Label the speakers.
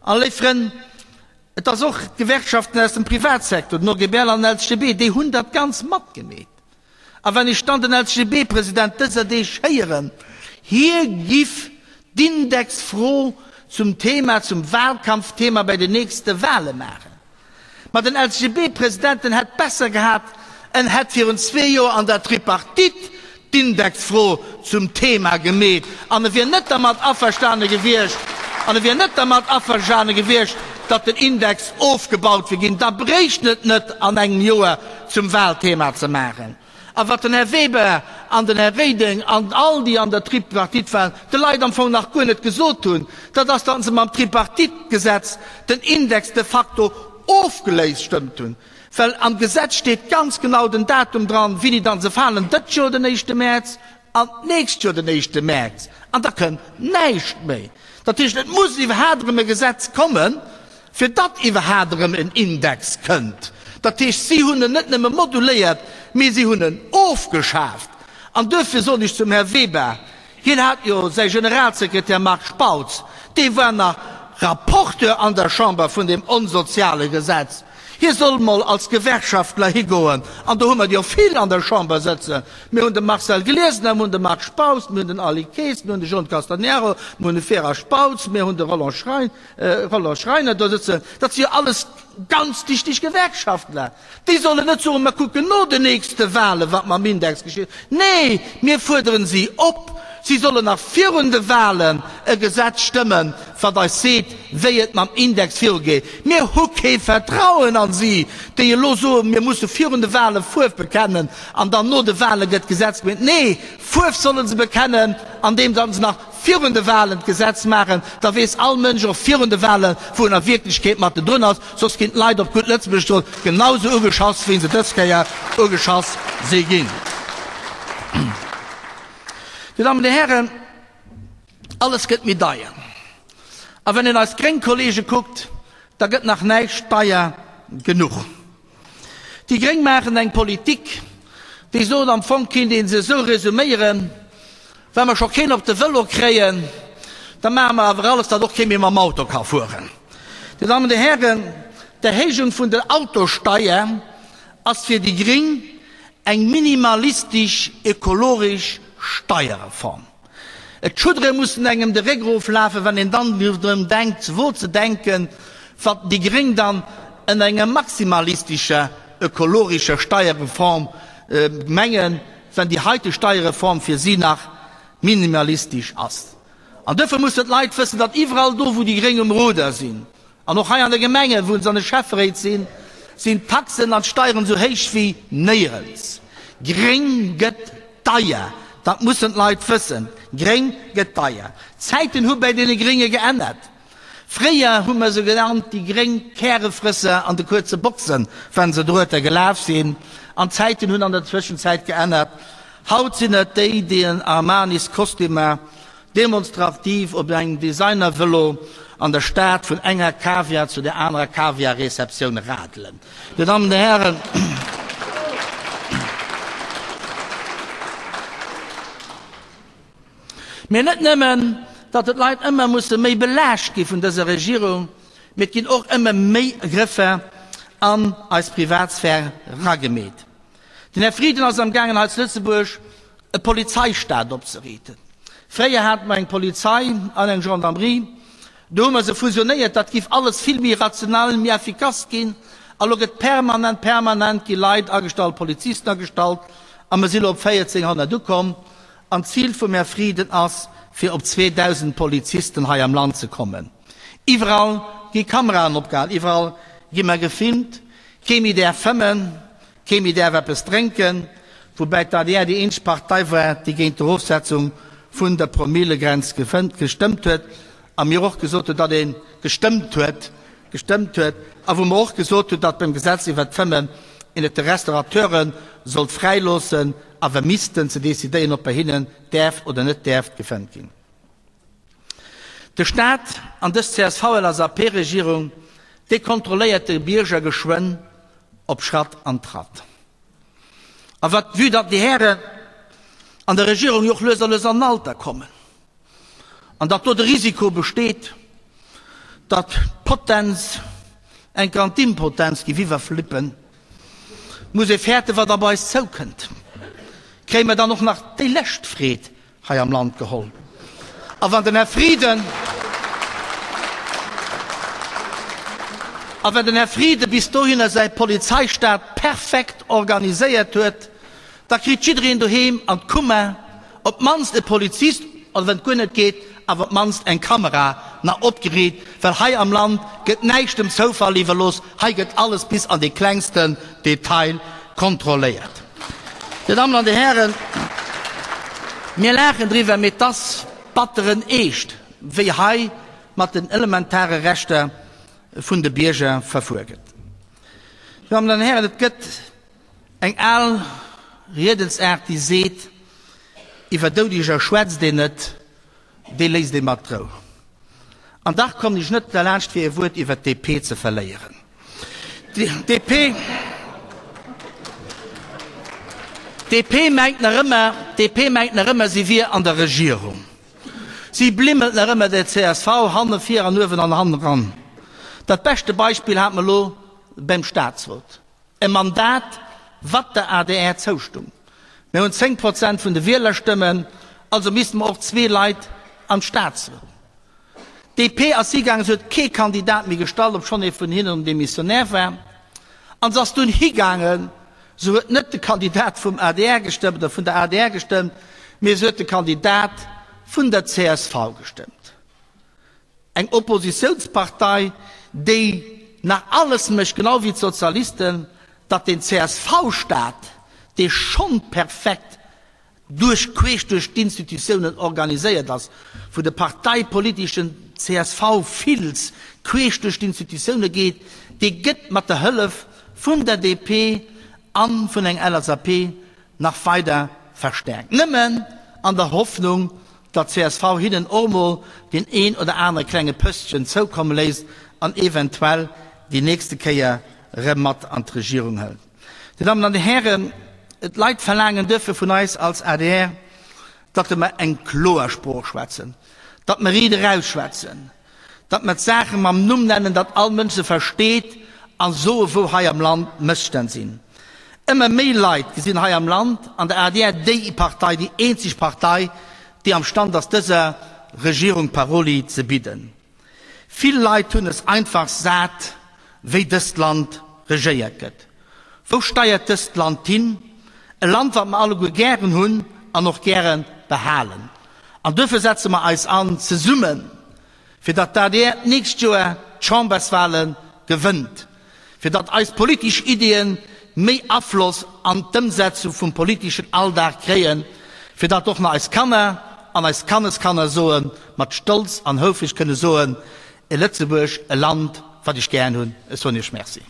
Speaker 1: An, léif Frënn, et ass och d'Gewerkschaften aus dem Privatsektor, den OGBL an den LCGB, déi hunn dat Ganz matgemeet. A wann ech dann den LCGB-President dëser Deeg héieren, hie giff d'Indexfro zum Thema, zum Wahlkampfthema bei den nächste Wahle maachen, ma den LCGB-President, en hätt besser gehat, en hätt virun zwee Joer an der Tripartite d'Indexfro zum Thema gemeet an e wier net dermat averstane gewiescht, an e wier net dermat averstane gewiescht, datt den Index ofgebaut wier ginn, da bréicht en et net an engem Joer zum Wahlthema ze maachen. A wat den Här Weber an den Här Reding an all déi an der Tripartite waren, de Leit am Fong nach guer net gesot hunn, dat ass, datt se mam Tripartite-Gesetz den Index de facto ofgeléist stëmmt hunn. Well am Gesetz steet ganz genau den Datum dran, wéini dann se falen, dëtt Joer den éischte Mäerz an d'nächst Joer den éischte Mäerz, an da kënnt näischt méi. Dat heescht, et muss iwwerhaapt erëm e Gesetz kommen, fir datt iwwerhaapt erëm en Index kënnt. Dat heescht, si hunn en net nëmme moduléiert, mee si hunn en ofgeschaaft. An duerfir soen ech zum Här Weber, Hien hat jo säi Generalsekretär Marc Spautz, dee war nach Rapporteur an der Chamber vun deem onsoziale Gesetz. Hie soll mol als Gewerkschaftler higoen, an do hu mer der jo vill an der Chamber sëtzen. Mir hunn de Marcel Glesener, mir hunn de Marc Spautz, mir hunn den Aly Kaes, mir hunn de John Castagnaro, mir hunn de Vera Spautz, mir hunn de Roland Schrein, Roland Schreiner do sëtzen. Dat si jo alles ganz dichteg Gewerkschaftler. Déi sollen net soen, mer kucken no den nächste Wahlen, wat mam Index geschitt. Nee, mir fuerderen si op, si sollen nach virun de Wahlen e Gesetz stëmmen, wat eis seet, wéi et mam Index virugeet. Mir hu kee Vertrauen a si, déi elo soen, mir musse virun de Wahlen Fuerf bekennen an dann no de Wahlen gëtt d'Gesetz gemeet. Nee, Fuerf solle se bekennen, andeem datt se nach virun de Wahlen d'Gesetz maachen, da weess all Mënsch och virun de Wahlen, wou en a Wierklechkeet mat drun ass. Soss ginn d'Leit op gutt Lëtzebuergesch gesot genau sou ugeschass, wéi se dës Kéier ugeschass si ginn. Dir Dammen, Dir Hären, alles gëtt méi deier. A wann een eis gréng Kollege kuckt, da gëtt nach näischt deier genuch. Déi Gréng maachen eng Politik, déi soen, am Fong kéint ee se esou resuméieren, Wa mer scho keen op de Vëlo kréien, da maache mer awer alles, datt och kee méi mam Auto ka fueren. Dir Dammen, Dir Hären, d'Erhéijung vun der Autosteier ass fir déi Gréng eng minimalistesch ökologesch Steierreform. D'Schuddere mussen engem de Réck eroflafen, wann een dann drun denkt, wot ze denken, wat déi Gréng dann ënner enger maximalistescher ökologescher Steierreform mengen, wann déi heite Steierreform fir si nach minimalistesch ass. An duerfir mussen d'Leit wëssen, datt iwwerall do, wou déi Gréng um Ruder sinn, an och hei an de Gemengen, wou se an de Schäfferéit sinn, sinn d'Taxen an d'Steieren esou héich wéi néierens. Gréng gëtt deier, dat mussen d'Leit wëssen. Gréng gëtt deier. D'Zäiten hu bäi deene Grénge geännert. Fréier hu mer se genannt déi gréng Kärefrësser an de kuerze Boxen, wa se drueter gelaf sinn. An d'Zäiten hunn an der Zwëschenzäit geännert. Haut sinn et déi, déi en Armanis-Kostümer demonstrativ op engem Designer-Vëlo an der Stad vun enger Kaviar zu der anerer Kaviar-Receptioun radelen. Dir Dammen, Dir Hären, Mee net nëmmen, datt d'Leit ëmmer musse méi belaascht gi vun dëser Regierung, mee et ginn och ëmmer méi Grëffer an eis Privatsphär ragemeet. Den Här Frieden ass am gaangen hei zu Lëtzebuerg e Polizeistaat opzeriiten. Fréier hate mer eng Polizei an eng Gendarmerie, do hu mer se fusionéiert, dat giff alles vill méi rational, méi efficace ginn. A lo gëtt permanent, permanent gi Leit agestallt, Polizisten agestallt, a mer si lo op 1400 ukomm. An d'Zil vum Här Frieden ass, fir op 2.000 Polizisten hei am Land ze kommen. Iwwerall gi Kameraen opgehal, iwwerall gi mer gefilmt. Kee méi däerf fëmmen, kee méi däerf eppes drénken, woubäi d'ADR déi eenzeg Partei war, déi géint d'Erofsetzung vun der Promillegrenz gestëmmt huet a mir och gesot hunn, datt ee gestëmmt huet, gestëmmt huet a wou mer och gesot hunn, datt beim Gesetz iwwert d'Fëmmen een et de Restaurateure sollt fräiloossen, awer missten ze decidéieren, ob bei hinnen däerft oder net däerft gefëmmt ginn. De Staat an dës CSV-LSAP-Regierung, déi kontrolléiert de Bierger geschwënn op Schratt an Tratt. A wat, vue datt déi Hären an der Regierung jo och lues a lues an den Alter kommen, an datt do de Risiko besteet, datt. d'Potenz enk an d'Impotenz giff iwwerflippen, muss ee fäerten, wat op eis zoukënnt. Kréie mer dann och nach déi lescht Freed hei am Land geholl. A wann den Här Frieden, a wann den Här Frieden bis dohinner säi Polizeistaat perfekt organiséiert huet, da kritt jiddereen doheem an d'Kummer op d'mannst e Polizist, oder wann et guer net geet, awer op d'mannst eng Kamera nach opgeriit, well hei am Land gëtt näischt dem Zoufall iwwerlooss, hei gëtt alles bis an de klengsten Detail kontrolléiert. Dir Dammen an Dir Hären, mir laachen driwwer, mee 't ass batteren Eescht, wéi hei mat den elementare Rechter vun de Bierger verfuer gëtt. Dir Dammen an Hären, et gëtt eng al Riedensaart, déi seet, Iwwer Doudeger schwätzt een net, déi léisst ee mat Rou. An dach kommen ech net derlaanscht fir ee Wuert iwwer d'DP ze verléieren. D'DP, d'DP mengt nach ëmmer, d'DP mengt nach ëmmer, si wier an der Regierung. Si blimmelt nach ëmmer der csv hanne vir an uewen an hannen eran. Dat beschte Beispill hat mer elo beim Staatsrot. E Mandat, wat der adr zoustung. Mir hunn 10 Prozent vun de Wielerstëmmen, also misste mer och zwee Leit an d'Staatsrot. D'DP ass higaangen, se huet kee Kandidat méi gestallt, obschonn ee vun hinnen Demissionär war, an se ass dunn higaangen, se huet net de Kandidat vum adr gestëmmt oder vun der adr gestëmmt, mee se huet de Kandidat vun der csv gestëmmt. Eng Oppositiounspartei, déi nach alles mécht, genau wéi d'Sozialisten, datt den CSV-Staat, dee schonn perfekt duerch queesch duerch d'Institutiounen organiséiert ass, wou de parteipoliteschen CSV-Fils queesch duerch d'Institutioune geet, dee gëtt mat der Hëllef vun der DP a vun eng LSAP nach weider verstäerkt. Nëmmen an der Hoffnung, datt csv hinnen och mol deen een oder anere klenge Pëschtchen zoukomme léisst an eventuell déi nächste Kéier rëm mat an d'Regierung hëlt. Dir Dammen an Dir Hären, d'Leit verlaangen duerfir vun eis als adr, datt mer eng kloer Sprooch schwätzen, datt mer riit eraus schwätzen, datt mer d'Saache mam Numm nennen, datt all Mënsch se versteet a soe wou hei am Land Mësstänn sinn. Ëmmer méi Leit gesinn hei am Land an der adr déi Partei, déi eenzeg Partei, déi am Stand ass dëser Regierung Paroli ze bidden. Vill Leit hunn es einfach sat, wéi dëst Land regéiert gëtt. Wou steiert dëst Land hin? E Land, wat mer alleguer gären hunn an och gäre behalen. An duerfir setze mer eis an, zesummen, fir datt d'ADR d'nächst Joer d'Chamberswahle gewënnt, fir datt eis politesch Ideeën méi Afloss an d'Ëmsetzung vum politeschen Alldag kréien, fir datt och nach eis Kanner an eis Kanneskanner soen, mat Stolz an houfreg kënne soen, E Lëtzebuerg, e Land, wat ech gären hunn. Ech soen Iech Merci.